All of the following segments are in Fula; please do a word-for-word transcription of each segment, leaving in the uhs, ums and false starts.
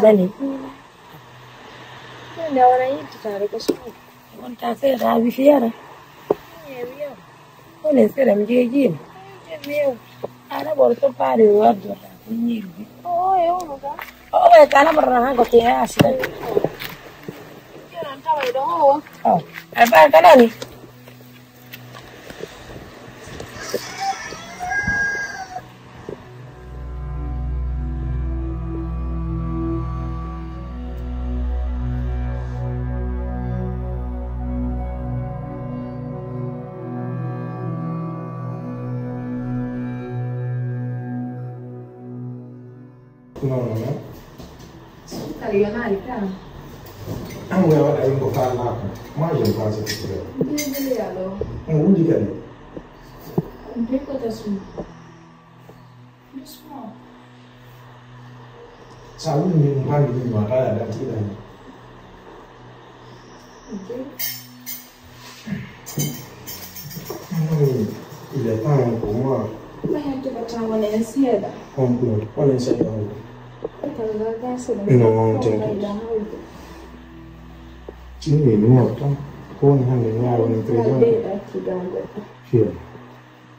Bani. Nde wona yittitaade ko suudu. Wonta seeɗa a wi fiyara. Eewi, eewi. Woni seeɗa mi jeejiima. Eewi, eewi. Aɗa ɓoɗo soppaade o waddorta ko ñiiri bi. O, e ono ka. O, e kala ɓoɗo han ko te a sida. Yenon tawa e ɗo o. O, e ba kanani. Non, non, non. Sukkari yonaali ka. An ko waɗa yimɓe faalaaka. Moi, je pense que c'est vrai. Désolé alors. On vous dit kadi. Nde ko ta sum. Doucement. Sa woni ni mo mbawi ni ma kala dan ti dan. Ok. Il est temps pour moi. Mais tu vas t'en aller seeɗa. On peut, on essaye on. Non, t'inquiète. Ci mi morto. Ko woni hande mi yawa ni président. Fier.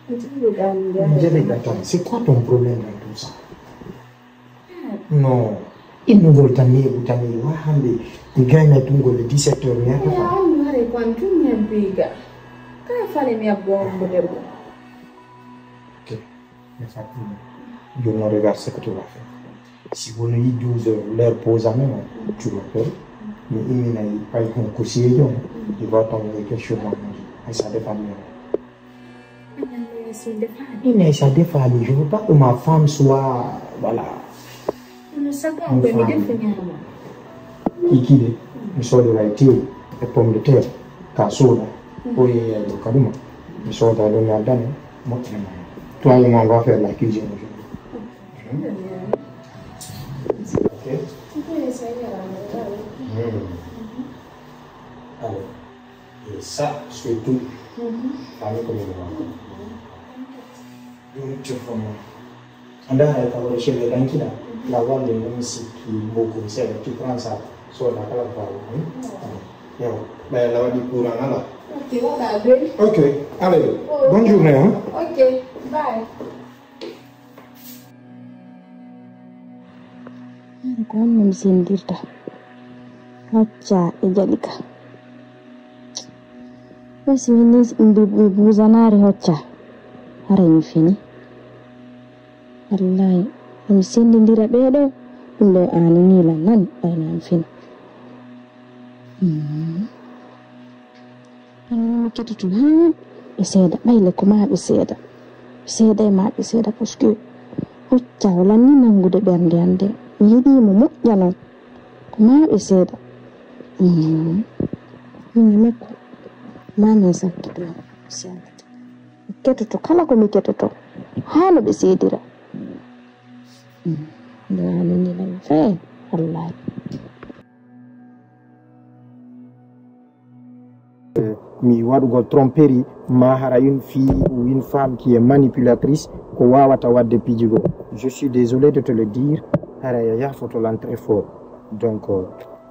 Jeliga, attends, c'est quoi ton problème dans tout ça? Non. Innugol tan neeɓu tan neeɓu ha hande mi gayna tungol le dix-sept heures mi yahata fa. Andu hare ko an tun mi habbiga. Ka fale mi habbo on ko debbo. Ok. Mais Fatima, je ne regarde ce que tu vas faire. Si vous n'avez douze heures, l'heure pose à même, tu m'appelles. Mais il n'y a pas un conseiller, il va t'envoyer quelque chose à manger. Et ça dépend de moi. Mais ça dépend, je veux pas que ma femme soit, voilà. Une femme. Kikide, mi soodora e teewu e pomme de terre, ka sooda. Ko yeeyayɗo kaduma, mi sooda ɗo mi addane, moƴƴina ma. Toi et moi, on va faire la cuisine aujourd'hui. Ok. Hmm. Allez. Et ça, surtout, famille comme moi. Ɗum coffono. A ndaara ka woni cheveux dankina. La wande non sikki mbogo seeɗa, tu prends ça. Soda kala ko fawi. Yaw. Ɓe la waɗi courant ala. Ok, waɗa doy. Ok, allez. Oh. Bonne journée, hein. Ok, bye. Hara ko honno mi sendirta Hocca e Jalika? Ɓay si mi ni mi bu-, mi buusanaare Hocca, haray mi fini. Wallaahi, mi sendindira ɓee ɗoo, ɗum ɗoo aani nii lan nani, ɓay naa mi fini. Mm. Hannde mi ketoto, haa ɓe seeɗa, ɓay le ko maa ɓe seeɗa. Ɓe seeɗay maa ɓe seeɗa, parce que Hocca o lanni nanngude ɓernde an nde. Mi yiɗii mo moƴƴa non. Ko maa ɓe seeɗa. Mm. Min e makko, maa min sakkito, mi ketoto kala ko mi ketoto, haa no ɓe seedira. Mm. Nde maa min nina mi fee, wallaahi. Mi waɗugol tromperie, ma hara une fille ou une femme qui est manipulatrice, ko wawata wadde piiji go. Je suis désolé de te le dire, hara ya yafoto lan très fort. Donc, euh,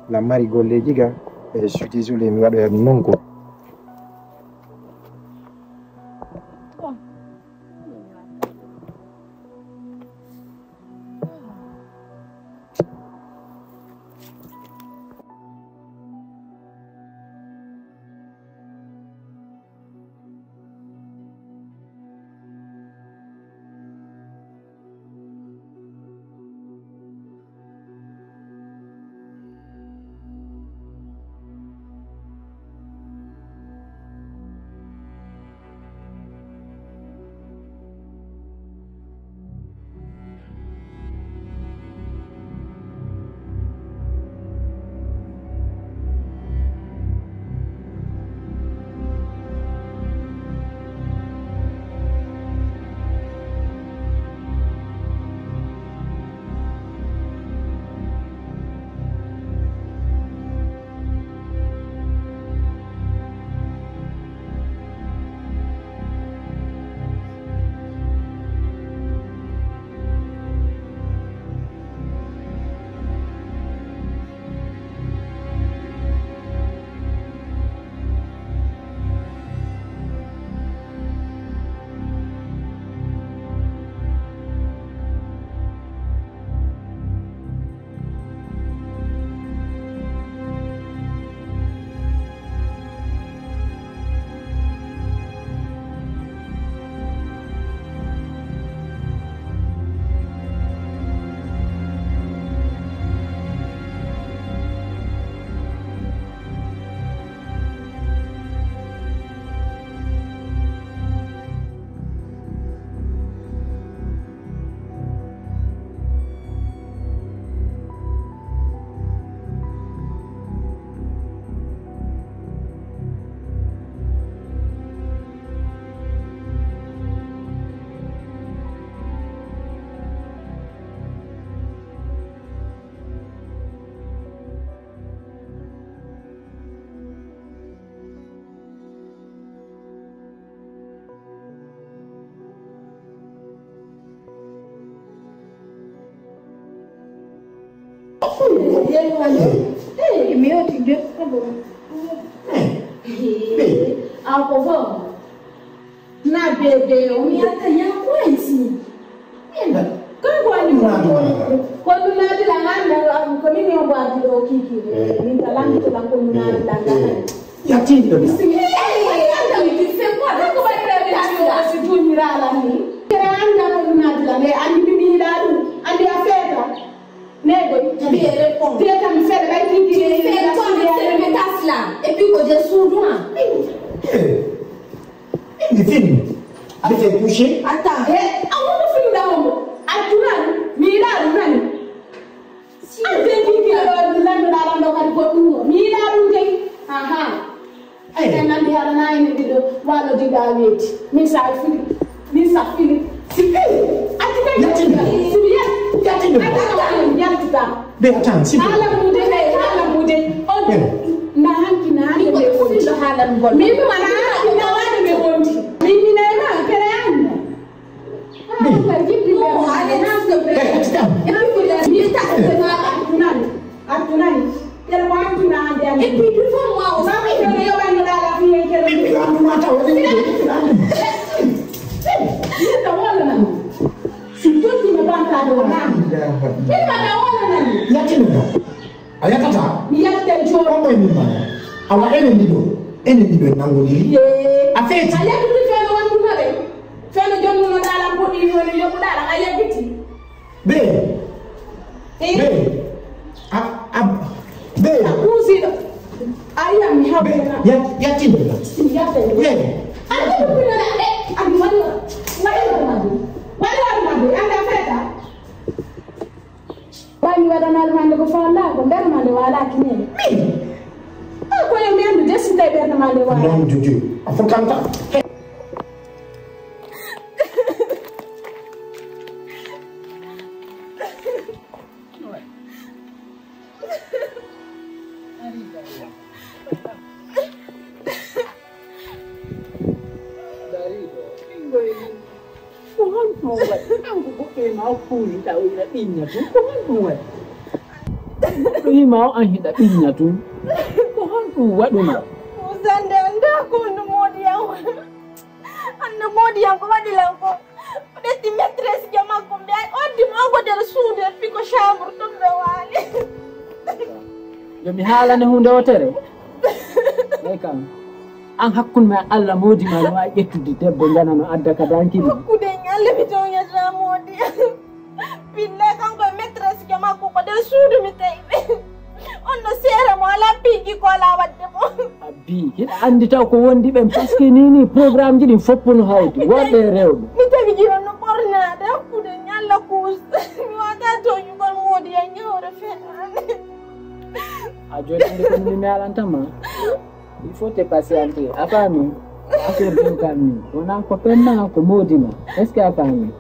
la mari golleji ga, eh, je suis désolé, mi waɗoya ɗum non quoi. Yeewa yo. Eh, mi yewti de ko ɗum. Eh, eh, a ko fof. Na bébé o mi atta ya ko ay si. Enda. Ko ko ani mo ko. Ko ɗum na dila ngam na ko mi mi o ba dilo kiki. Min ka lambi to la ko na dila ngam. Yatindo. Bismillah. Ay ay ay ay. Ko ba dila dila si juni rala ni. Kere anda ko na dila ne andi mi mi da ɗum. Andi a feta. Nego, tu fais répondre. Tu es en fait, là, qui dit, tu fais toi-même cette métasse-là. Et puis, que je suis loin. Eh, il dit, fini. Avec les couchers. Attends. Eh, awo ko fini da mo. Aduna, mi da aduna. Si. Ante ki ki lo lando da lando ka ko tu. Mi da aduna. Aha. Ay. Ɓe nandi haɗa na ene ɗiɗo walo diga weeti. Min sa fili. Min sa fili. Si fili. Ati kay. Yattinda. Si mi yat. Yattinda. Ata ko wani yaltita. Be atan si. Hala mude kay hala mude. On. Na hanki na hanki be on. Hala ngol. Min mana na wani be on. Min mina ma kere an. A yatata. Mi yatta e jooni. On koye min mbaɗa. Awa enen ɗiɗo. Enen ɗiɗo en nanngodiri. A feeti. A yaltude feere wonduno ɗe. Feere jonnuno ɗaala mboɗi woni yoɓu ɗaala a yeggiti. Be. Be. A a be. A kuusiɗo. A yiyam mi hawde na. Yat yatinde. Mi yatta e jooni. Be. A ɗum ɗum na ɗe. A ɗum waɗi waɗi waɗi ma ɗum. Waɗi waɗi ma ɗum. Anda feeta. Ɓay mi waɗanaa ɗum hannde ko faalaa ko nder ma nde waalaaki nene. Min? A ko yo mi anndu de si tawi ɓernde ma nde waalaaki. Nom de Dieu. A fotanta. Ko honɗum waɗi? Kanko goɗɗo e ma o kuuri taw ina ɓiñña tun. Ko honɗum waɗi? Goɗɗo e ma o an hiɗa ɓiñña tun. Ko honɗum waɗuma? Sande annda ko honɗum moodi yaw. Anno moodi yaw ko waɗi lan ko. O ƴetti maîtresse ja makko mbiya oddi mo ogo nder suudu e piko chambre tun ɓe waali. Yo mi haalane huunde wootere. Ɓay kam an hakkunde ma e Allah moodi ma no wawi ƴettude debbo jana no adda ka dankiri. Hakkude en Allah mi toñata moodi. Bille kanko e maîtresse ke makko ko nder suudu mi tawi ɓe. On no seera mo ala piiji ko ala wadde mo. Abbi hiɗa andi taw ko wondi ɓen parce que ni ni programme ji ɗin foppu no hawti worɓe e rewɓe. Mi tawi jiɗon no ɓornaade hakkude en Allah kuus. Mi wata toñugol moodi e ñawre fenaande. A joni andi ko mi mi alantama. Il faut te patienter a faami. Affaire ɗum kam ni wona ko penna ko moodi ma est ce que a faami?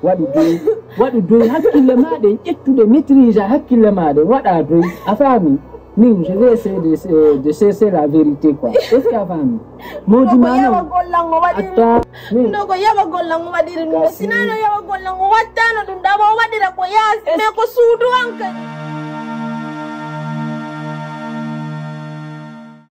Waɗu doy waɗu doy hakkille ma ɗen ƴettude maîtrise hakkille ma ɗen waɗa doy a faami. Min je vais essayer de, de chercher la vérité quoi est ce que a faami? Moodi ma non. Atta min no ko yawa gollal mo waɗiri ɗum sinano yawa gollal mo wattano ɗum ɗaɓa o waɗira ko yaasi mais ko suudu an kadi.